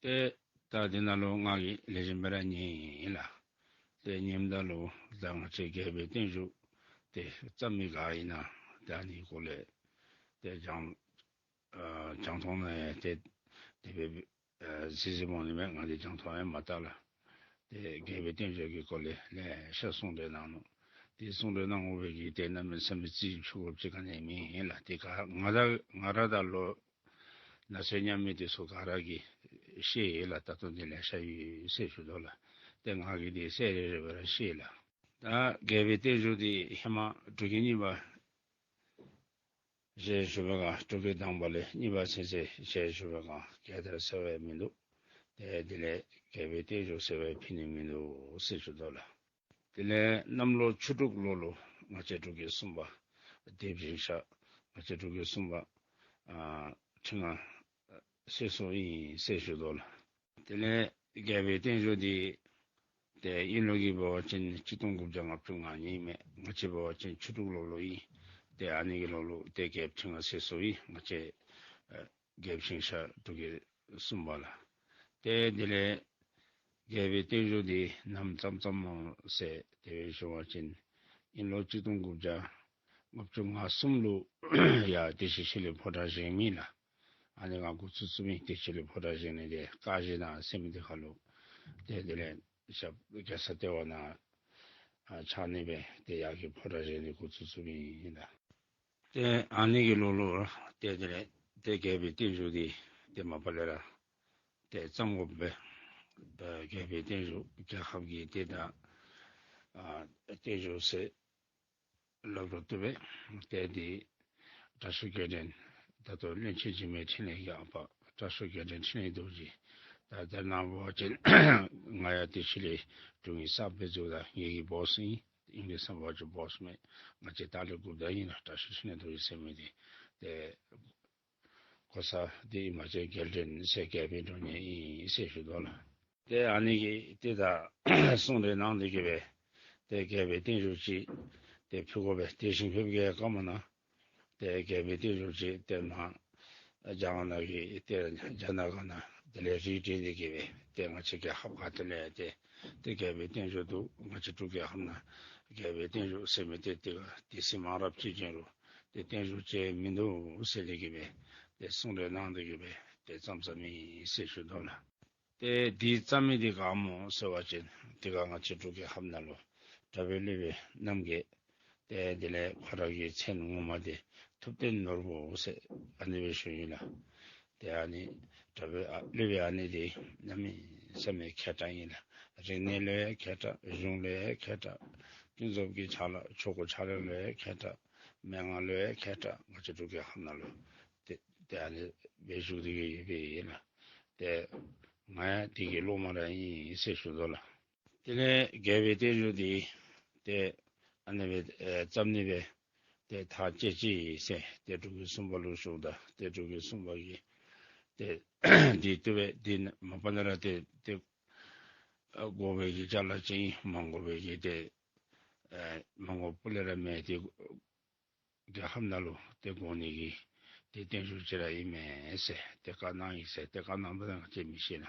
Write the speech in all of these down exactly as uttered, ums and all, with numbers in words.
ཏེ་ད་འདི་ནང་ལུ་ང་གིས་ལེགས་ཤོམ་སྦེ་ར་ཉན་ཡི་ལགས། ཏེ་ཉནམ་ད་ལུ་ད་ང་བཅས་རྒྱལ་པོའི་བརྟན་བཞུགས་འདི་བརྩམ་མི་ག་ཨིན་ན་ད་ཨ་ནི་སྐོར་ལས་ཏེ་རྒྱང་ཨ་རྒྱང་མཐོང་ནང་ཡང་ཏེ་དེ་སྦེ་ཨ་གཟིགས་གཟིགསཔ་འོང་ནི་མས། ང་འདི་རྒྱང་མཐོང་ཡང་མ་བལྟ་ལགས། ཏེ་རྒྱལ་པོའི་བརྟན་བཞུགས་ཀྱི་སྐོར་ལས་ལེ་ཤ་གསུང་གྲོས་གནང་ནུག། ཏེ་གསུང་གྲོས་གནང་དགོ་པའི་གི་ཏེ་གནམ་མེད་ས་མེད་རྩིས་ཆོད་དགོཔ་ཅིག་ག་ནི་ཡང་མེད་ལགས། ཏེ་ག་ང་ར་ང་ར་དང་ལོ་ན་ཚོད་མཉམ་མི་འདི་ཚུ་ག་ར་གིས་ཤེས་ཡི་ལགས། ད་ལྟོ་འདི་ལེ་ཤ་ཡོད་ཟེར་ཞུ་དོ་ལགས། ཏེ་ང་གིས་འདི་གསལ་རི་རི་སྦེ་ར་ཤེས་ལགས། ད་རྒྱལ་པོའི་བརྟན་བཞུགས་འདི་ཧེ་མ་འབྲུག་རྒྱལ་གཉིས་པ་ཞེས་ཞུ་བའི་སྒང་འབྲུག་རྒྱལ་དང་པ་ལས་གཉིས་པ་ཚུན་ཚོད་ཞེས་ཞུ་བའི་སྒང་རྒྱལ་དར་ཟེར་བ་ཡང་མིན་འདུག། ཏེ་དེ་ལས་རྒྱལ་པོའི་བརྟན་བཞུགས་ཟེར་བ་ཡང་ཕུལ་ནི་མིན་འདུག་ཟེར་ཞུ་དོ་ལགས། དེ་ལས་གནམ་ལོ་ཆུ་འབྲུག་ལོ་ལུ་ང་བཅས་འབྲུག་རྒྱལ་གསུམ་པ་སྡེབ་བཞེངས་ཤར་ང་བཅས་འབྲུག་རྒྱལ་གསུམ་པ་ཨ་ཁྲི་མངའ་གསོལ་སོང་ཡི་ཟེར་ཞུ་དོ་ལགས། དེ་ལས་རྒྱལ་པོའི་བརྟན་བཞུགས་འདི་ཏེ་དབྱིན་ལོ་གི་འབད་བ་ཅིན་གཅིག་སྟོང་དགུ་བརྒྱ་ལྔ་བཅུ་ང་གཉིས་མས། ང་བཅས་འབད་བ་ཅིན་ཆུ་འབྲུག་ལོ་ལུ་ཨིན། ཏེ་ཨ་ནི་གི་ལོ་ལུ་ཏེ་རྒྱལཔོ་ཁྲི་མངའ་གསོལ་སོང་ཡི། ང་བཅས་ཨ་རྒྱལཔོ་ཞིང་གཤེགས་འབྲུག་རྒྱལ་གསུམ་པ་ལགས། ཏེ་དེ་ལས་རྒྱལ་པོའི་བརྟན་བཞུགས་འདི་ནམ་བརྩམ་བརྩམ་སྨོ་ཟེར་དེ་སྦེ་ཞུ་བ་ཅིན་དབྱིན་ལོ་གཅིག་སྟོང་དགུ་བརྒྱ་ལྔ་བཅུ་ང་གསུམ་ལུ་ཡར་བདེ་ཆེན་ཕྱི་གླིང་ཕོ་བྲང་བཞེངས་མི་ལགས། ཨ་ནི་ང་འགོ་བཙུགས་བཙུགསཔ་ཨིན། བདེ་ཆེན་ཕྱི་གླིང་ཕོ་བྲང་བཞེངས་ནི་འདི་ཀ་གཞི་ནང་ཟེར་མི་འདི་ཁར་ལུ་ཏེ་དེ་ལས་ཞབས་རྒྱ་ཚ་ལྟེ་བ་ནང་ཨ་ཕྱག་ནི་སྦེ་ཏེ་ཡར་གྱི་ཕོ་བྲང་བཞེངས་ནི་འགོ་བཙུགས་བཙུགསཔ་ཨིན་ལགས། ཏེ་ཨ་ནི་གི་ལོ་ལུ་ཏེ་དེ་ལས་ཏེ་རྒྱལ་པོའི་བརྟན་བཞུགས་འདི་ཏེ་མ་པ་ལས་ར་ཏེ་བརྩམ་དགོ་པས། ཨ་རྒྱལ་པོའི་བརྟན་བཞུགས་རྒྱལ་ཁབ་ཀྱི་ཏེ་ད་ཨ་བརྟན་བཞུགས་ཟེར་སླབ་རུང་བཏུབ་པས། ཏེ་འདི་དྲག་ཤོས་རྒྱལ་ཕྲན་ད་ལྟོ་བློན་ཆེན་འཇིགས་མེད་འཕྲིན་ལས་ཀྱི་ཨ་པ་དྲག་ཤོས་རྒྱལ་ཕྲན་འཕྲིན་ལས་རྡོ་རྗེ། ད་ད་ནཱ་འབད་བ་ཅིན་ང་ཡང་ཏེ་ཕྱི་ལས་འབྲུག་གི་གསརཔ་སྦེ་འཛུལཝ་ད་ངེ་གི་བོསི་ཨིན། ཨིང་ལིཤ་ནང་འབད་བ་ཅིན་བོསི་མས། ང་བཅས་ཏཱ་ལའི་འགོ་བདག་ཨིན་ལགས། དྲག་ཤོས་འཕྲིན་ལས་རྡོ་རྗེ་ཟེར་མི་འདི་ཏེ་གོ་ས་འདི་ཨིན་མ་ཅིག་རྒྱལ་ཕྲན་ཟེར་རྒྱལ་པོའི་འབྲུག་གཉོས་ཨིན་ཟེར་ཞུ་དོ་ལགས། ཏེ་ཨ་ནི་གི་ཏེ་ད་གསུང་གྲོས་གནང་སྟེ་གི་སྦེ་ཏེ་རྒྱལ་པོའི་བརྟན་བཞུགས་ཅིག་ཏེ་ཕུལ་དགོ་པས། དེ་བཞིན་ཕུལ་བའི་བཀའ་མ་གནང་། ཏེ་རྒྱལ་པོའི་བརྟན་བཞུགས་ཅིག་ཏེ་མར་རྒྱ་གར་ནང་གི་ཏེ་རྒྱ་ནག་ག་ནང་དེ་ལས་རིགས་བསྒྲེས་ཏེ་གི་སྦེ་ཏེ་ང་བཅས་རྒྱལ་ཁབ་ཁ་ཐུག་ལས་ཏེ་ཏེ་རྒྱལ་པོའི་བརྟན་བཞུགས་འདུག། ང་བཅས་འབྲུག་རྒྱལ་ཁབ་ནང་རྒྱལ་པོའི་བརྟན་བཞུགས་ཟེར་མི་འདི་ཏེ་སྡེ་སྲིད་མང་རབས་ཅིག་བྱོན་རུང་ཏེ་བརྟན་བཞུགས་ཅིག་མིན་འདུག་ཟེར་ཏེ་གི་སྦེ་ཏེ་གསུང་གྲོས་གནང་སྟེ་གི་སྦེ་ཏེ་བརྩམས་བརྩམསཔ་ཨིན་ཟེར་ཞུ་དོ་ལགས། ཏེ་འདི་བརྩམས་མི་འདི་ག་སྨོ་ཟེར་བ་ཅིན་འདི་ག་ང་བཅས་འབྲུག་རྒྱལ་ཁབ་ནང་ལུ་དྲག་པོའི་སློབ་དཔོན་རྣམ་རྒྱལ། ཏེ་དེ་ལས་ཁོ་ར་གི་མཚན་ངོ་མ་འདི་ཐུབ་བསྟན་ནོར་བུ་ཟེར་ཨ་ནི་སྦེ་ཞུཝ་ཨིན་ལགས། ཏེ་ཨ་ནི་དྲག་པོའི་ཨ་སློབ་དཔོན་ཨ་ནི་འདི་གནམ་མེད་ས་མེད་མཁས་དྲགས་ཨིན་ལགས། རིག་གནས་ལུ་ཡང་མཁས་དྲགས། གཞུང་ལུ་ཡང་མཁས་དྲགས། ཀུན་རྫོབ་ཀྱི་ཕྱག་ལཱ་ཆོས་སྐུ་ཕྱག་ལཱ་ལུ་ཡང་མཁས་དྲགས། མན་ངག་ལུ་ཡང་མཁས་དྲགས། ང་བཅས་འབྲུག་རྒྱལ་ཁབ་ནང་ལུ་ཏེ་ཏེ་ཨ་ནི་སྦེ་བཞུགས་ཏེ་གི་ཡོདཔ་ཨིན་ལགས། ཏེ་ང་ཡང་འདི་གི་སློབ་མ་ར་ཨིན་ཟེར་ཞུ་དོ་ལགས། དེ་ལས་རྒྱལ་པོའི་བརྟན་བཞུགས་འདི་ཏེ་ཨ་ནི་སྦེ་ཨེ་བརྩམ་ནི་སྦེ་ཏེ་ཐག་བཅད་ཅི་ཟེར་ཏེ་འབྲུག་རྒྱལ་གསུམ་པ་ལུ་ཞུཝ་ད་ཏེ་འབྲུག་རྒྱལ་གསུམ་པ་གིས་ཏེ་འདི་བཏུབ་པས། འདི་མ་པ་ལས་ར་ཏེ་ཏེ་ཨ་དགོ་པའི་གི་ཅ་ལ་ཅིག་ཨིན། མ་དགོ་པའི་གི་ཏེ་ཨེ་མ་དགོཔ་ལས་ར་མེད། ཏེ་རྒྱལ་ཁབ་ནང་ལུ་ཏེ་དགོ་ནི་གི་ཏེ་བརྟན་བཞུགས་ཅིག་ར་ཨིན་མས་ཟེར་ཏེ་བཀའ་གནང་ཡི་ཟེར། ཏེ་བཀའ་གནངམ་ད་ང་བཅས་མི་ཤེས་ན།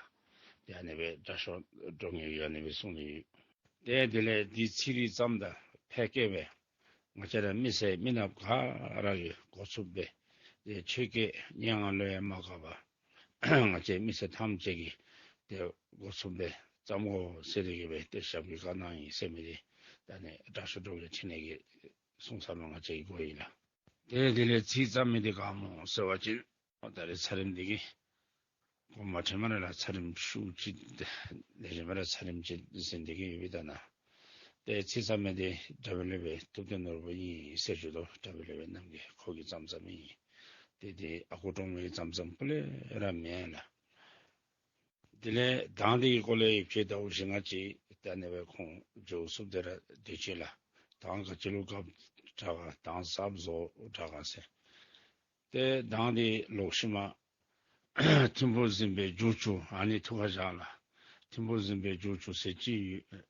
ཏེ་ཨ་ནི་སྦེ་དྲག་ཤོས་འབྲུག་གཉོས་ཀྱིས་ཨ་ནི་སྦེ་གསུངས་ནི་ཡོད། ཏེ་དེ་ལས་འདི་ཚིག་རིགས་ཙམ་དང་ཕལ་སྐད་སྦེ་ང་བཅས་ར་མི་སེར་མི་ནགཔ་ག་ར་གིས་གོ་ཚུགསཔ་སྦེ་ཏེ་ཆོས་སྐད་སྙན་ངག་ལུ་ཡང་མ་དགའ་བར་ང་བཅས་མི་སེར་ཐམས་ཅད་ཀྱིས་ཏེ་གོ་ཚུགསཔ་སྦེ་བརྩམ་དགོ་ཟེར་ཏེ་གི་སྦེ་ཏེ་ཞབས་ཀྱིས་བཀའ་གནང་ཡི་ཟེར་མི་འདི་ད་ཨ་ནི་དྲག་ཤོས་འབྲུག་གཉོས་ཀྱི་ཕྲིན་ལས་ཀྱིས་གསུངས་ས་ལུ་ང་བཅས་ཀྱིས་གོ་ཡི་ལགས། ཏེ་དེ་ལས་ཚིག་བརྩམས་མི་འདི་ག་སྨོ་ཟེར་བ་ཅིན་ད་རེས་ཚར་རིམ་འདི་གིས་གོ་མ་ཐོནམ་ར་ཚར་རིམ་ཤུགས་ཅིག་ལེགས་ཤོམ་ར་ཚར་རིམ་ཅིག་ཟིན་ཏེ་གི་ཡོད་པས། ད་ནཱ་ཏེ་ཚིག་བརྩམས་མི་འདི་དྲག་པོའི་སློབ་དཔོན་ཐུབ་བསྟན་ནོར་བུ་ཨིན་ཟེར་ཞུ་དོ། དྲག་པོའི་སློབ་དཔོན་རྣམ་རྒྱལ་ཁོ་གིས་བརྩམས་བརྩམསཔ་ཨིན། ཏེ་འདི་ཨ་ཁུ་ཀྲོང་མོ་གིས་བརྩམས་བརྩམསཔ་ལས་ར་མེན་ལགས། དེ་ལས་གདངས་འདི་གི་སྐོར་ལས་ཡིག་ཆ་ལྟ་བུ་ཅིག་ང་བཅས་ད་ཨ་ནི་སྦེ་ཁུངས་འཁྱོལ་ཚུགསཔ་དེ་ར་དེ་ཅིག་ལགས། གདངས་ག་ཅི་ལུ་དགའ་དྲགས་ག་གདངས་ཟབ་བཟོ་དྲགས་ག་ཟེར། ཏེ་གདངས་འདི་ལོག་ཤུལ་མ་ཐིམ་ཕུག་གཟིམ་དཔོན་འབྱུང་ཆུ་ཨ་ནི་ཐུགས་ཁར་བཞག་ལགས། ཐིམ་ཕུག་གཟིམ་དཔོན་འབྱུང་ཆུ་ཟེར་ཅིག་ཡོད།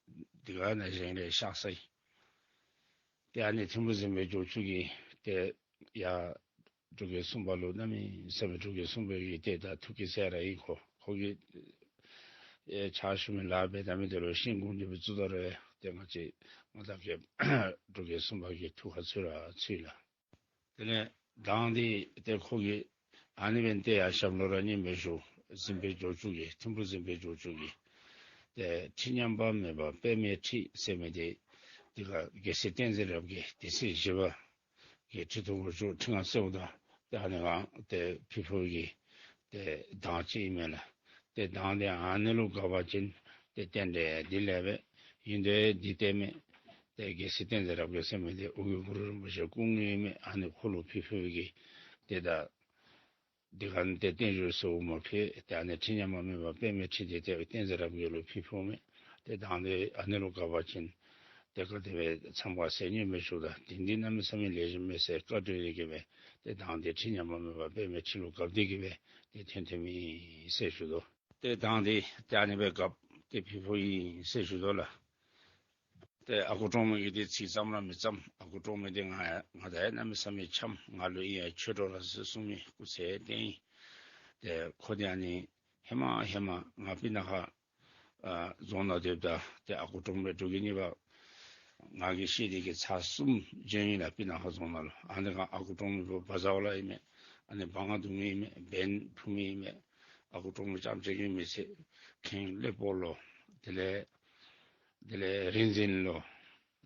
དེ་ག་ནཱ་བཞེངས་ལས་གཤགས་སོ་ཡི། ཏེ་ཨ་ནི་ཐིམ་ཕུག་གཟིམ་དཔོན་འབྱུང་ཆུ་གིས་ཏེ་ཡར་འབྲུག་རྒྱལ་གསུམ་པ་ལུ་གནམ་མེད་ས་མེད་འབྲུག་རྒྱལ་གསུམ་པའི་གི་ཏེ་ད་ཐུགས་ཀྱི་སྲས་ར་ཨིན། ཁོ་ཁོ་གིས་ ཨེ་ཕྱག་ཞུ་མི་ལཱ་འབད་ད་མི་དེ་ལུ་ཤིང་ཀུན་འདུས་པའི་གཙུག་ཏོར་རེ་ཏེ་ང་བཅས་མངའ་བདག་རྒྱལཔོ་འབྲུག་རྒྱལ་གསུམ་པ་གི་ཐུགས་ཁར་ཚུད་ར་ཚུད་ལགས། དེ་ལས་གདངས་འདི་ཏེ་ཁོ་གིས་ཨ་ནི་འབདན་ཏེ་ཡར་ཞབས་ལོགས་ར་ཉན་པའི་ཤུལ་གཟིམ་དཔོན་འབྱོར་བཅུ་གིས་ཐིམ་ཕུག་གཟིམ་དཔོན་འབྱོར་བཅུ་གིས་ཏེ་ཁྲི་མཉམ་པ་མེད་པ་པདྨའི་ཁྲི་ཟེར་མི་འདི་འདི་ཁར་རྒྱལ་སྲས་བསྟན་འཛིན་རབ་རྒྱས་སྡེ་སྲིད་བཞི་པ་གི་ཁྲི་ཐོག་ལུ་བཞུགས། ཁྲི་མངའ་གསོལཝ་ད་ཏེ་ཨ་ནི་སྒང་ཏེ་ཕུལ་ཕུལཝ་གི་ཏེ་གདངས་ཅིག་ཨིན་མས་ལགས། ཏེ་གདངས་འདི་ཨ་ནི་ལུ་དགའ་བ་ཅིན་ཏེ་རྟེན་འབྲེལ་འདི་ལེགས་པས། ཨིན་དེ་འདི་ཏེ་མེན་ཏེ་རྒྱལ་སྲས་བསྟན་འཛིན་རབ་རྒྱས་ཟེར་མི་འདི་ཨོ་རྒྱན་གུ་རུ་རིན་པོ་ཆེ་སྐུ་དངོས་ཨིན་མས། ཨ་ནི་ཁོ་ལུ་ཕུལ་ཕུལཝ་གི་ཏེ་ད་འདི་ཁར་ཏེ་བརྟན་བཞུགས་ཟེར་མ་ཕུལ། ཏེ་ཨ་ནི་ཁྲི་མཉམ་པ་མེད་པ་པདྨའི་ཁྲི་འདི་ཏེ་བསྟན་འཛིན་རབ་རྒྱས་ལུ་ཕུལ་ཕུལཝ་མས། ཏེ་གདངས་འདི་ཨ་ནི་ལུ་དགའ་བ་ཅིན་ཏེ་ག་དེ་སྦེ་ཚངས་པ་ཟད་ནི་མེད་ཞུཝ་ད་ཏེ་འདི་གནམ་མེད་ས་མེད་ལེགས་ཤོམ་མས་ཟེར་བཀའ་གྲོས་འདི་གིས་སྦེ་ཏེ་གདངས་འདི་ཁྲི་མཉམ་པ་མེད་པ་པདྨའི་ཁྲི་ལུ་བཀབ་སྟེ་གིས་སྦེ་ཏེ་ཐོན་ཐོནམ་ཨིན་ཟེར་ཞུ་དོ། ཏེ་གདངས་འདི་ཏེ་ཨ་ནི་སྦེ་བཀབ་སྟེ་ཕུལ་ཕུལཝ་ཨིན་ཟེར་ཞུ་དོ་ལགས། ཏེ་ཨ་ཁུ་གྲོང་མོ་གིས་འདི་ཚིག་ཙམ་ར་མི་ཙམ། ཨ་ཁུ་གྲོང་མོ་འདི་ང་ང་དང་ཡང་གནམ་མེད་ས་མེད་འཆམ། ང་ལུ་ཨིན་ཡང་ཆོས་གྲོགས་ར་ཟེར་གསུང་མི་སྐུ་ཚེ་བརྟན་ཨིན། ཏེ་ཁོ་འདི་ཨ་ནི་ཧེ་མ་ཧེ་མ་ང་སྤུ་ན་ཁ་ཨ་རྫོང་ནང་སྡོདཔ་ད་ཏེ་ཨ་ཁུ་གྲོང་མོ་འབྲུག་རྒྱལ་གཉིས་པ་ང་གིས་ཤེས་ཏེ་གིས་ཚར་གསུམ་བྱོན་ཡི་ལགས། སྤུ་ན་ཁ་རྫོང་ནང་ལུ། ཨ་ནི་སྒང་ཨ་ཁུ་གྲོང་མོ་བུ་བ་ཛ་ཝ་ལ་ཨིན་མས། ཨ་ནི་བ་ང་དུང་ཨིན་མས། བན་ཕུ་མི་ཨིན་མས། ཨ་ཁུ་གྲོང་མོ་རྐྱངམ་ཅིག་གི་མི་ཚེ་ཁེངས་ལེ་པོ་ལོ། དེ་ལས་དེ་ལས་རིག་འཛིན་ལོ།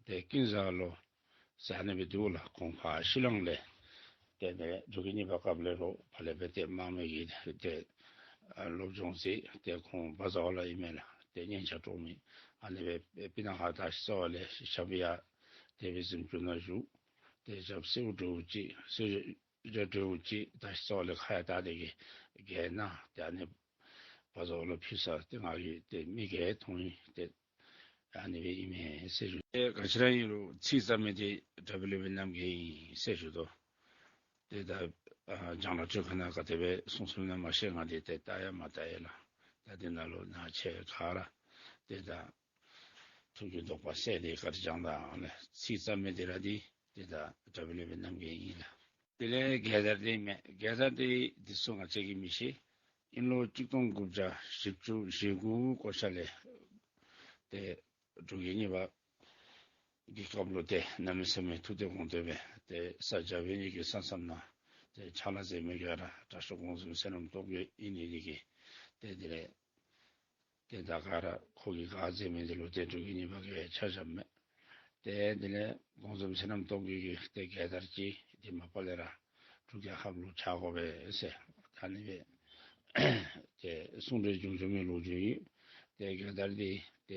ཏེ་ཀུན་བཟང་ལོ། ཟེར་ཨ་ནི་སྦེ་འདུག་ལགས། ཁོང་ཕར་ཤི་ལང་ལས་ཏེ་ཏེ་འབྲུག་རྒྱལ་གཉིས་པ་སྐབས་ལས་ལོག་ཕར་ལས་སྦེ་ཏེ་དམག་མི་གིས་ཏེ་ཨ་སློབ་སྦྱོང་མཛད། ཏེ་ཁོང་བ་ཛ་ཝ་ལ་ཨིན་མས་ལགས། ཏེ་སྙན་ཆ་དཀྲོག་མི། ཨ་ནི་སྦེ་སྤུ་ན་ཁ་དར་ཤིང་རྩ་བ་ལས་ཞབས་ཡར་དེ་སྦེ་གཟིམ་ཅུང་ནང་བཞུགས། ཏེ་ཞབས་སེརཝ་དྲེཝ་ཅིག་སེརཝ་དྲེཝ་ཅིག་དར་ཤིང་རྩ་བ་ལས་ཁ་ཡར་བལྟ་སྟེ་གིས་གྱེན་ན་ཏེ་ཨ་ནི་བ་ཛ་ཝ་ལ་ཕུལ་ས་ཏེ་ང་གིས་ཏེ་མིག་གིས་མཐོང་ཡི། ཏེ་ཨ་ནི་སྦེ་ཨིན་མས་ཟེར་ཞུ། ཏེ་ག་ཅི་ར་ཨིན་རུང་ཚིག་ཙམ་མི་འདི་གྲྭ་པ་ལེགས་པའི་རྣམ་རྒྱལ་ཨིན་ཟེར་ཞུ་དོ། ཏེ་ད་ཨ་རྒྱང་ལ་སྤྱོད་ཁ་ནང་ག་དེ་སྦེ་གསུངས་གསུངམ་ཨིན་ན་མ་ཤེས། ང་འདི་ཏེ་བལྟ་ཡང་མ་བལྟ་ཡི་ལགས། ད་འདི་ནང་ལུ་ནཱ་ཁྱེད་ག་ར་ཏེ་ད་ཐུགས་ཀྱི་དོགས་པ་སེལ་ཏེ་བཀའ་དྲིན་བསྐྱང་ད་ཨ་ནི་ཚིག་ཙམ་མི་འདི་ར་འདི་ཏེ་ད་གྲྭ་པ་ལེགས་པའི་རྣམ་རྒྱལ་ཨིན་ལགས། དེ་ལས་རྒྱལ་དར་འདི་མས། རྒྱལ་དར་འདི་འདི་ཚུ་ང་བཅས་ཀྱིས་མི་ཤེས། དབྱིན་ལོ་གཅིག་སྟོང་དགུ་བརྒྱ་བཞི་བཅུ་ཞེ་དགུ་གོ་ཤ་ལས་ཏེ་འབྲུག་རྒྱལ་གཉིས་པ་གི་སྐབས་ལུ་ཏེ་གནམ་མེད་ས་མེད་ཐུགས་བདེ་དགོངས་བདེ་སྦེ་ཏེ་ས་རྒྱ་བོད་གཉིས་ཀྱི་ས་མཚམས་ནང་ཏེ་ཕྱག་ལཱ་མཛད་མི་ག་ར་དྲག་ཤོས་གོང་ཟུར་ཚེ་རིང་སྟོབས་རྒྱས་ཨིན་ནི་འདི་གིས་ཏེ་དེ་ལས་ཏེ་ད་ག་ར་ཁོ་གིས་ག་མཛད་མི་འདི་ལུ་ཏེ་འབྲུག་རྒྱལ་གཉིས་པ་གིས་ཆ་བཞགཔ་མས། ཏེ་དེ་ལས་གོང་ཟུར་ཚེ་རིང་སྟོབས་རྒྱས་ཀྱིས་ཏེ་རྒྱལ་དར་ཅིག་འདི་མ་པ་ལས་ར་འབྲུག་རྒྱལ་ཁབ་ལུ་ཆགས་དགོ་པས་ཟེར་ད་ཨ་ནི་སྦེ་ཏེ་གསུང་གྲོས་བྱུང་བྱུང་མི་ལོ་རྒྱུས་ཡོད། ཏེ་རྒྱལ་དར་འདི་ཏེ་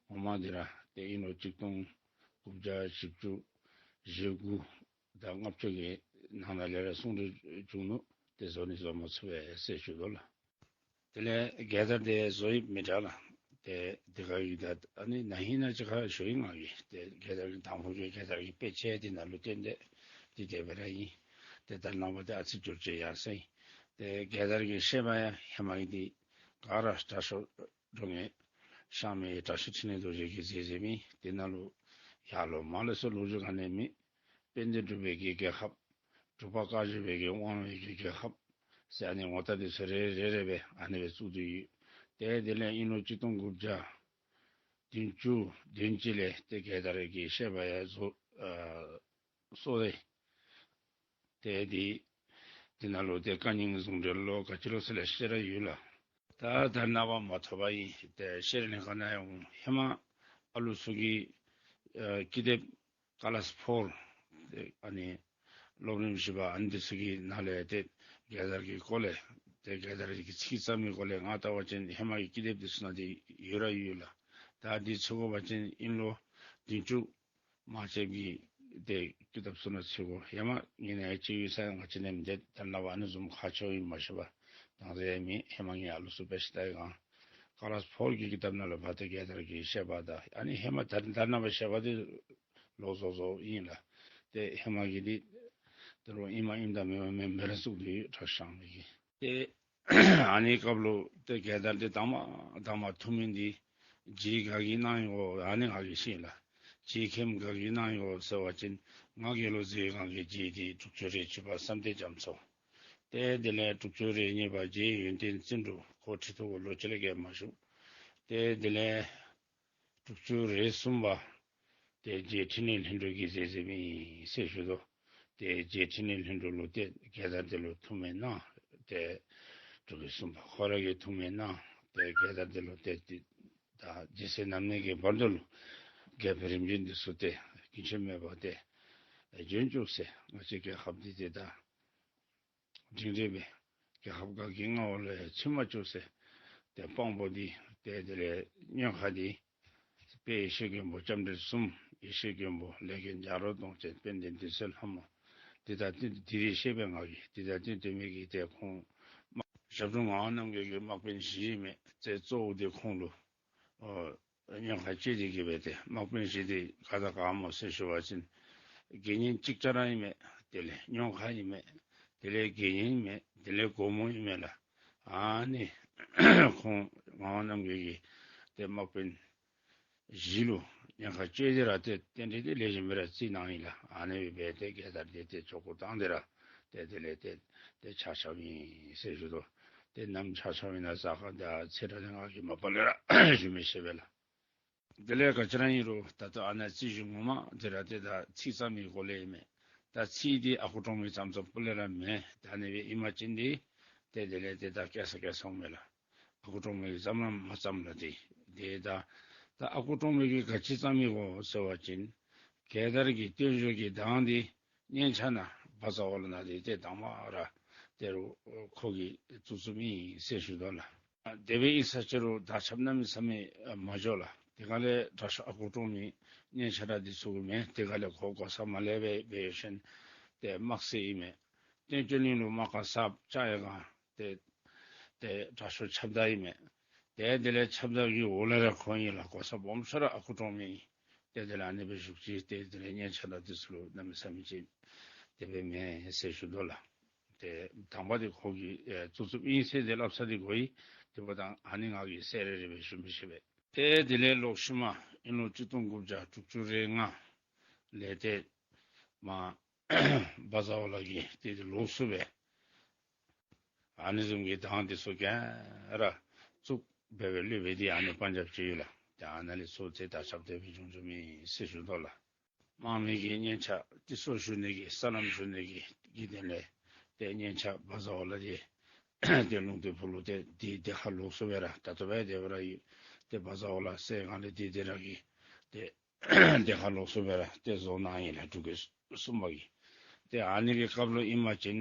ངོ་མ་འདི་ར་ཏེ་དབྱིན་ལོ་གཅིག་སྟོང་དགུ་བརྒྱ་བཞི་བཅུ་ཞེ་དགུ་དང་ལྔ་བཅུ་གི་ནང་ན་ལས་ར་གསུང་གྲོས་བྱུང་ནུག། ཏེ་བཟོ་ནི་བཟོ་མ་ཚུགས་པས་ཟེར་ཞུ་དོ་ལགས། དེ་ལས་རྒྱལ་དར་འདི་བཟོ་ཡི་མི་དྲག་ལགས། ཏེ་འདི་ག་ཡོད་ད་ཨ་ནི་ན་ཧིང་ན་ཅིག་ཁར་ཞུ་ཡི་ང་གིས། ཏེ་རྒྱལ་དར་གྱི་དང་ཕུ་གི་རྒྱལ་དར་གྱི་དཔེ་ཆ་འདི་ནང་ལུ་བཏོན་ཏེ་འདི་དེ་སྦེ་ར་ཨིན། ཏེ་ད་ནངས་པ་ཏེ་ཨ་ཙི་འགྱུར་བཅོས་ཡར་སོང་ཡི། ཏེ་རྒྱལ་དར་གྱི་བཤད་པ་ཡང་ཧེ་མ་གི་འདི་ག་ར་དྲག་ཤོས་འབྲུག་ངེ་ཤང་མི་དྲག་ཤོས་འཕྲིན་ལས་རྡོ་རྗེ་གིས་མཛད་མཛད་མི་འདི་ནང་ལུ་ཡར་ལོག་མར་ལོག་ཟེར་ལོ་རྒྱུས་ག་ནི་མེད། དཔལ་ལྡན་འབྲུག་པའི་གི་རྒྱལ་ཁབ། འབྲུག་པ་བཀའ་བརྒྱུད་པའི་གི་དབང་བའི་གི་རྒྱལ་ཁབ་ཟེར་ཨ་ནི་ངོ་རྟགས་འདི་ཚུ་རེ་རེ་རེ་སྦེ་ཨ་ནི་སྦེ་བཙུགས་ཏེ་ཡོད། ཏེ་དེ་ལས་དབྱིན་ལོ་གཅིག་སྟོང་དགུ་བརྒྱ་བདུན་ཅུ་དོན་གཅིག་ལས་ཏེ་རྒྱལ་དར་གྱི་བཤད་པ་ཡང་བཟོ་ཨ་བཟོ་སྟེ་ཏེ་འདི་འདི་ནང་ལུ་ཏེ་བཀའ་རྙིང་ཟུང་འབྲེལ་ལོ་ག་ཅི་ལོ་ཟེར་ལས་བཤད་ར་ཡོད་ལགས། ད་ད་རེས་ནངས་པ་མ་ཐོབ་པ་ཨིན། ཏེ་ཤེས་རིག་ལྷན་ཁག་ནང་ཡང་ཧེ་མ་ཨ་ལུ་ཚུ་གིས་ཨ་ཀི་དེབ་ཀ་ལཱས་ཕོར་ཏེ་ཨ་ནི་སློབ་རིམ་བཞི་པ་ཨ་ནི་འདི་ཚུ་གི་ནང་ལས་ཏེ་རྒྱལ་དར་གྱི་སྐོར་ལས་ཏེ་རྒྱལ་དར་གྱི་ཚིག་ཙམ་མའི་སྐོར་ལས་ང་བལྟ་བ་ཅིན་ཧེ་མ་གི་ཀི་དེབ་འདི་ཚུ་ནང་འདི་ཡོད་ར་ཡོད་ལགས། ད་འདི་འཚོལ་དགོ་པ་ཅིན་དབྱིན་ལོ་བདུན་ཅུ་མ་ཆད་པའི་ཏེ་ཀི་དེབ་ཚུ་ནང་འཚོལ་དགོ། ཧེ་མ་ངེ་ནང་ཡང་ཅིག་ཡོད་ས་ང་བཅས་ནང་མི་འདི་ད་རེས་ནངས་པ་ཨ་ནི་བཟུམ་ཁག་ཆེཝ་ཨིནམ་མ་ཤེས་པར་དང་ཟེར་མི་ཧེ་མ་ངེ་ཨ་ལུ་ཚུ་དཔེ་ཆ་ལྟ་བའི་སྒང་ཀ་ལཱས་ཕོར་གྱི་ཀི་དེབ་ནང་ལུ་ཕར་ཏེ་རྒྱལ་དར་གྱི་བཤད་པ་དང་ཨ་ནི་ཧེ་མ་ད་ད་རེས་ནངས་པ་བཤད་པ་འདི་ལོག་བཟོ་བཟོཝ་ཨིན་ལགས། ཏེ་ཧེ་མ་གི་འདི་ད་རུང་ཨིནམ་ཨིནམ་དང་མེནམ་མེནམ་སྦེ་ར་བཙུགས་ཏེ་ཡོད་དྲག་ཤོས་མི་གིས། ཏེ་ཨ་ནི་སྐབས་ལུ་ཏེ་རྒྱལ་དར་འདི་དང་པ་དང་པ་ཐོབ་མི་འདི་རྗེ་ག་གིས་གནང་ཡི་གོ་ཨ་ནི་ང་གིས་ཤེས་ལགས། རྗེ་མཁན་ག་གིས་གནང་ཡི་གོ་ཟེར་བ་ཅིན་ང་དགེ་ལུགས་མཛད་སྒང་གི་རྗེ་འདི་དྲུག་ཅུ་རེ་བཅུ་པ་བསམ་གཏན་རྒྱ་མཚོ། ཏེ་དེ་ལས་དྲུག་ཅུ་རེ་གཉིས་པ་རྗེ་ཡོན་ཏན་བརྩོན་འགྲུས། ཁོ་ཁྲི་ཐོག་ལུ་ལོ་གཅིག་ལས་བརྒལ་མ་བཞུགས། ཏེ་དེ་ལས་དྲུག་ཅུ་རེ་གསུམ་པ་ཏེ་རྗེ་འཕྲིན་ལས་ལྷུན་གྲུབ་ཀྱིས་མཛད་མཛདཔ་ཨིན་ཟེར་ཞུ་དོ། ཏེ་རྗེ་འཕྲིན་ལས་ལྷུན་གྲུབ་ལུ་ཏེ་རྒྱལ་དར་དེ་ལུ་ཐུགས་སྨོན་གནང་། ཏེ་དྲུག་ཅུ་རེ་གསུམ་པ་ཁོ་ར་གིས་ཐུགས་སྨོན་གནང་། ཏེ་རྒྱལ་དར་དེ་ལུ་ཏེ་ཏེ་ད་ཇི་སྲིད་ནམ་གནས་ཀྱི་བར་དུ་ལུ་རྒྱལ་པོའི་རིམ་བྱོན་འདི་ཚུ་ཏེ་རྒྱུན་ཆད་མེད་པར་ཏེ་བྱོན་བཅུག་ཟེར། ང་བཅས་རྒྱལ་ཁབ་འདི་ཏེ་ད་འབྲིང་རིམ་སྦེ་རྒྱལ་ཁབ་ག་གི་མངའ་འོག་ལུ་ཡང་ཚུད་མ་བཅུག་ཟེར། ཏེ་དཔང་པོ་འདི་ཏེ་དེ་ལས་སྨྱོན་ཁ་འདི་དཔལ་ཡེ་ཤེས་མགོན་པོ་ལྕམ་དྲལ་གསུམ། ཡེ་ཤེས་མགོན་པོ་ལས་མགོན་བྱ་རོག་གདོང་ཅན། དཔལ་ལྡན་འདུས་བྱས་ལྷ་མོ། འདི་དང་བསྟུན་ཏེ་དེ་རིང་བཤད་པའི་ངག་གིས་འདི་དང་བསྟུན་ཏེ་མི་གི་ཏེ་ཁོང་ཞབས་དྲུང་ངག་དབང་རྣམ་རྒྱལ་གྱི་དམག་དཔོན་བཞི་ཨིན་མས། ཏེ་གཙོ་བོ་འདི་ཁོང་ལུ་ཨོ་སྨྱོན་ཁ་བཅད་དེ་གི་སྦེ་ཏེ་དམག་དཔོན་བཞི་འདི་ག་དང་ག་སྨོ་ཟེར་ཞུ་བ་ཅིན་དགེ་བསྙེན་ཅིག་ཅར་ཨིན་མས། དེ་ལས་སྨྱོན་ཁ་ཨིན་མས། དེ་ལས་དགེ་བསྙེན་ཨིན་མས། དེ་ལས་སྒོ་མོ་ཨིན་མས་ལགས། ཨ་ནི་ཁོང་ངག་དབང་རྣམ་རྒྱལ་གྱིས་ཏེ་དམག་དཔོན་བཞི་ལུ་སྨྱོན་ཁ་བཅད་དེ་ར་ཏེ་རྟེན་འབྲེལ་འདི་ལེགས་ཤོམ་སྦེ་ར་བརྩི་གནང་ཡི་ལགས། ཨ་ནི་སྦེ་ཏེ་རྒྱལ་དར་འདི་ཏེ་བཅོ་བརྐོ་བཏང་སྟེ་ར་ཏེ་དེ་ལས་ཏེ་ཏེ་ཆ་ཁྱབ་ཨིན་ཟེར་ཞུ་དོ། ཏེ་ནམ་ཆ་ཁྱབ་ཨིན་ན་ས་ག་ད་ཚེ་ར་ཏེ་ང་གིས་མ་པ་ལས་ར་ཞུ་མི་ཤེས་པས་ལགས། དེ་ལས་ག་ཅི་ར་ཨིན་རུང་ད་ལྟོ་ཨ་ནཱ་རྩིས་ཞུ་ངོ་མ་དེ་ར་ཏེ་ད་ཚིག་ཙམ་གྱི་སྒོ་ལས་ཨིན་མས། ད་ཚིག་འདི་ཨ་ཁུ་གྲོང་མི་ཙམ་ཙམ་སྤུ་ལས་ར་མེན། ད་ཨ་ནི་སྦེ་ཨིན་པ་ཅིན་འདི་ཏེ་དེ་ལས་ཏེ་ད་སྐྱེ་ས་སྐྱེ་སོང་མས་ལགས། ཨ་ཁུ་གྲོང་མི་གིས་བརྩམས་ར་མ་བརྩམས་ལགས། ཏེ་ཏེ་ད་ད་ཨ་ཁུ་གྲོང་མི་གིས་ག་ཅི་བརྩམས་ཡི་གོ་ཟེར་བ་ཅིན་རྒྱལ་དར་གྱི་བརྟན་བཞུགས་ཀྱི་གདངས་འདི་སྙན་ཆ་ནང་བཛྲ་ཝཱ་ལ་ནང་འདི་ཏེ་དང་པ་ར་དེ་རུ་ཁོ་གིས་བཙུགས་བཙུགསཔ་ཨིན་ཟེར་ཞུ་དོ་ལགས། དེ་སྦེ་ཨིན་ས་ཅི་རུང་དར་ཁྱབ་གནམ་མེད་ས་མེད་མ་འགྱོ་ལགས། དེ་ག་ལས་དྲག་ཤོས་ཨ་ཁུ་གྲོང་མི་སྙན་ཆ་ར་འདི་ཚུ་གི་མེན། དེ་ག་ལས་ཁོ་གོ་ས་མ་ལེགས་པར་འབད་ཞིནམ་ཏེ་དམག་སྲིད་ཨིན་མས། བསྟན་སྐྱོང་གླིང་ལུ་དམག་ཁ་གསརཔ་བཅག་ཡི་ག་ཏེ་ཏེ་དྲག་ཤོས་ཁྱབ་བརྡལ་ཨིན་མས། ཏེ་དེ་ལས་ཁྱབ་བརྡལ་གྱི་འོག་ལས་ར་ཁོ་ཨིན་ལགས། གོ་ས་སྦོམ་ཤོས་ར་ཨ་ཁུ་གྲོང་མི་ཨིན། ཏེ་དེ་ལས་ཨ་ནི་སྦེ་བཞུགས་ཅི། ཏེ་དེ་ལས་སྙན་ཆ་ར་འདི་ཚུ་ལུ་གནམ་མེད་ས་མེད་ཅིག་དེ་སྦེ་མེན་ཟེར་ཞུ་དོ་ལགས། ཏེ་དང་པ་འདི་ཁོ་གིས་ཨེ་བཙུགས་བཙུགསཔ་ཨིན་ཟེར་ཏེ་སླབ་ས་འདི་གོ་ཡི། དེ་འབདཝ་ད་ཨ་ནི་ང་གིས་གསལ་རི་རི་སྦེ་ཞུ་མི་ཤེས་པས། ཏེ་དེ་ལས་ལོག་ཤུལ་མ་ཨིན་རུང་གཅིག་སྟོང་དགུ་བརྒྱ་དྲུག་ཅུ་རེ་ལྔ་ལས་ཏེ་མར་བཛྲ་ཝཱ་ལ་གི་ཏེ་དེ་ལོགས་སུ་སྦེ་ཨ་ནི་བཟུམ་གྱི་གདངས་འདི་ཚུ་ག་ར་བཙུགས་སྦེ་སྦེ་ལུས་པའི་འདི་ཨ་ནི་པན་ཇབ་ཅིག་ཡོད་ལགས། ཏེ་ཨ་ནཱ་ལས་ཚུར་ཏེ་དར་ཁྱབ་དེ་སྦེ་བྱུང་བྱུངམ་ཨིན་ཟེར་ཞུ་དོ་ལགས། དམག་མི་གིས་སྙན་ཆ་འདི་ཚུ་ཞུ་ནི་གི་ས་ལམ་ཞུ་ནི་གི་གི་དོན་ལས་ཏེ་སྙན་ཆ་བཛྲ་ཝཱ་ལ་འདི་ཏེ་ལུང་བསྟན་ཕུག་ལུ་ཏེ་འདི་དེ་ཁར་ལོགས་སུ་སྦེ་ར་ད་ལྟོ་སྦེ་དེ་སྦེ་ར་ཡོད། ཏེ་བཛྲ་ཝཱ་ལ་ཟེར་ག་ལས་འདི་དེ་ར་གི་ཏེ་དེ་ཁར་ལོགས་སུ་སྦེ་ར་ཏེ་བཟོ་གནང་ཡི་ལགས། དྲུག་གི་གསུམ་པ་གིས། ཏེ་ཨ་ནི་གི་སྐབས་ལུ་ཨིན་པ་ཅིན་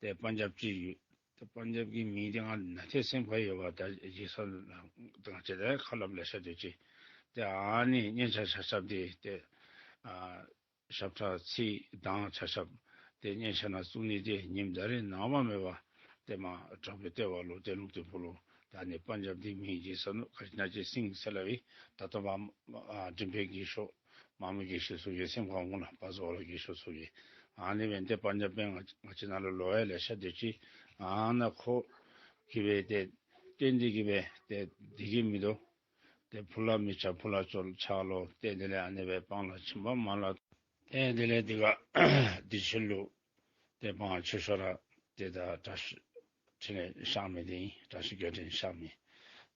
ཏེ་པན་ཇབ་ཅིག་ཡོད། ཏེ་པན་ཇབ་ཀྱི་མིང་འདི་ང་ནང་ཏེ་སེམས་ཁར་ཡོད་པ་ད་རྗེས་སུ་ང་བཅས་ཏེ་ཁ་སླབ་ལེ་ཤ་སྡོད་ཅི། ཏེ་ཨ་ནི་སྙན་ཆ་ཆ་ཁྱབ་འདི་ཏེ་ཨ་ཞབས་ཁྲ་ཚིག་གདངས་ཆ་ཁྱབ་ཏེ་སྙན་ཆ་ནང་བཙུགས་ནི་འདི་ཉིནམ་ད་རེས་ནངས་པ་མེད་པར་ཏེ་མར་དྲག་པོའི་ལྟེ་བ་ལུ་ཏེ་ལུང་བསྟན་ཕུག་ལུ་ད་ཨ་ནི་པན་ཇབ་འདི་མིང་རྗེས་སུ་ནུག་ག་ཅི་ན་ཅིག་སིང་ཟེར་སླབ་ཨིན། ད་ལྟོ་མ་ཨ་འབྲིང་པའི་རྒས་ཤོས་མང་མོས་རྒས་ཤོས་ཚུ་གི་སེམས་ཁར་འོང་ལགས། བཛྲ་ཝཱ་ལ་རྒས་ཤོས་ཚུ་གི། ཨ་ནི་སྦེ་ཏེ་པན་ཇབ་པའི་ང་ང་བཅས་ནང་ལུ་ལོག་ཡང་ལེ་ཤ་སྡོད་ཅི། ཨ་ནཱ་ཁོ་གིས་སྦེ་ཏེ་བརྟེན་ཏེ་གིས་སྦེ་ཏེ་འདི་གིས་མི་དོ། ཏེ་ཕུ་ལ་མི་ཆགས་ཕུ་ལ་ཆགས་ལོ། ཏེ་དེ་ལས་ཨ་ནི་སྦེ་སྤང་ལ་ཕྱིན་པ་མ་ལགས། ཏེ་དེ་ལས་འདི་ག་འདི་ཕྱི་ལུ་ཏེ་སྤང་ཆེ་ཤོས་ར་ཏེ་ད་དྲག་ཤོས་འཕྲིན་ལས་ཤར་མི་འདི་ཨིན། དྲག་ཤོས་རྒྱལ་ཕྲན་ཤར་མི།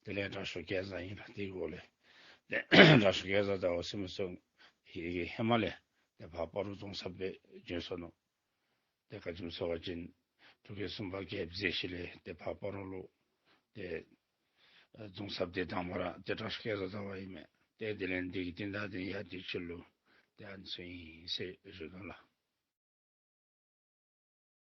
དེ་ལས་དྲག་ཤོས་རྒྱལ་བཟའ་ཨིན་ལགས། དེ་གི་འོག་ལས་ཏེ་དྲག་ཤོས་རྒྱལ་བཟའ་ཟླ་བ་སྲིན་མོ་སོང་ཧེ་གི་ཧེ་མ་ལས་ཏེ་ཕར་སྤ་རོ་རྫོང་ཟབ་སྦེ་བྱོན་སོ་ནུག། ཏེ་ག་ཅི་སྨོ་ཟེར་བ་ཅིན་དྲུག་གི་གསུམ་པ་རྒྱལཔོ་མཛད་ཞིནམ་ལས་ཏེ་ཕར་སྤ་རོ་ལུ་ཏེ་རྫོང་ཟབ་འདི་དང་པ་ར་ཏེ་དྲག་ཤོས་རྒྱལ་བཟའ་ཟླ་བ་ཨིན་མས། ཏེ་དེ་ལས་འདི་གི་རྟིང་བདའ་སྟེ་ཡར་འདི་ཕྱི་ལུ་ཏེ་ཨ་ནི་ཚུ་ཨིན་ཟེར་ཞུ་དོ་ལགས།